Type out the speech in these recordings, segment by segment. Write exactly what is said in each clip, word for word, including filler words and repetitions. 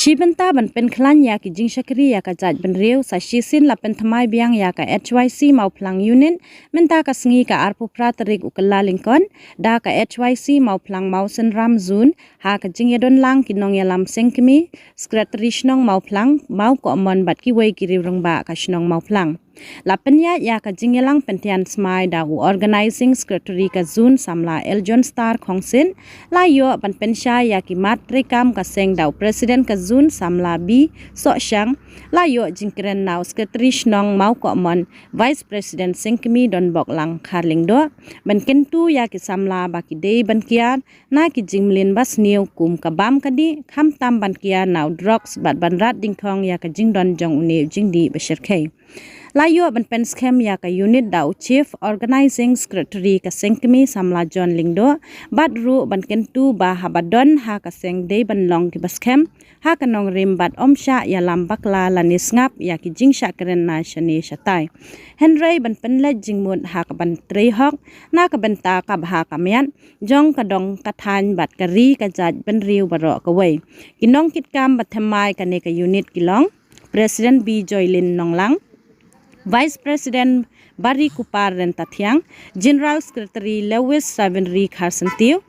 Shi bynta ban pynkhlaiñ ïa ki jingshakri ïa ka jaitbynriew, sa shisien la pynthymmai biang ïa ka H Y C Mawphlang Unit mynta ka sngi ka arphew phra tarik u Kyllalyngkot da ka H Y C Mawphlang Mawsynram Zone ha ka jingïadonlang ki nongïalam seng kmie, Secretary Shnong Mawphlang, Mawkohmon bad kiwei ki riew rangbah ka shnong Mawphlang. La pynïaid ïa ka jingïalang pyntian smai da u Organizing Secretary ka Zone Samla L John Star Khongsit, la ïoh ban pynshai ïa ki mat treikam ka seng da u President ka Zone Samla B Sohshang, la ïoh jingkren na u Secretary Shnong Mawkohmon, Vice President Seng Kmie Donboklang Kharlyngdoh, ban kyntu ïa ki samla ba ki dei ban kiar na ki jingmlien basniew kum ka bam ka dih, khamtam ban kiar na u drugs bad ban rat dyngkhong ïa ka jingdon jong une u jingdih ba shyrkhei. La ïoh ban pynskhem ïa ka unit da u Chief Organizing Secretary ka Seng Kmie Samla John Lyngdoh, bad ruh ban kyntu ba haba don ha ka seng dei ban long kiba skhem ha ka nongrim bad ym shah ïalam bakla lane sngap ïa ki jingshah kren na shane shatai. Hynrei ban pynleit jingmut ha kaban trei hok na ka bynta ka bha ka miat jong ka dong ka thaiñ bad ka ri ka jaitbynriew baroh kawei. Ki nongkitkam ba thymmai kane ka unit ki long President B Joylin Nonglang, Vice President Barikupar Ryntathiang, General Secretary Lewis Savinri Kharsyntiew,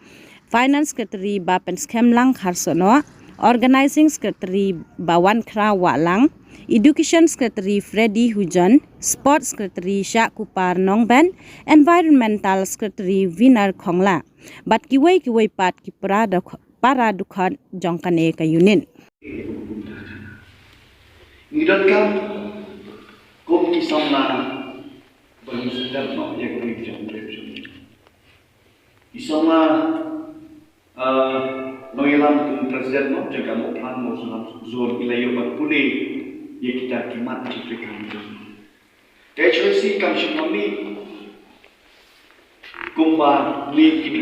Finance Secretary Bapynskhem Lang Kharsohnoh, Organizing Secretary Bawankhra Wahlang, Education Secretary Freddy Hujon, Sports Secretary Shahkupar Nongbet, Environmental Secretary Vinar Khongla, bad kiwei kiwei pat ki para dok-, para dkhot jong kane ka unit. Ngi donkam kum ki samla ban sdang noh ïa ka ri jong ngi. Ki samla, ah, nongïalam kum president noh jong ka Mawphlang Mawsynram zone, ngi la ïoh ban pule ïa kita ki mat jingtrei kam jong ngi. Te shu si kam shu mami kumba ngi kini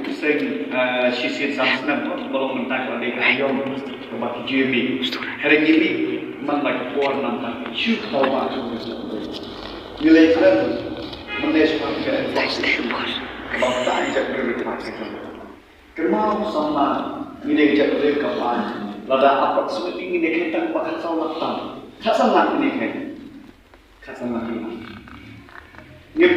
ki seng, ah, shisien san snem ba long mynta ka dei ka aïom kaba ki ju mih. Hynrei ngi mih man la ki por namar shu tau ba ngi leh kren mynne shu ka infrastructure ba ta ïa ka infrastructure. Kynmaw samla ngi dei ka jaitbynriew kaba lada approximately ngi dei khlem tang ba khatsaw lak tam, khatsan lak ngi dei khlem, khatsan lak ngi dei. Ngi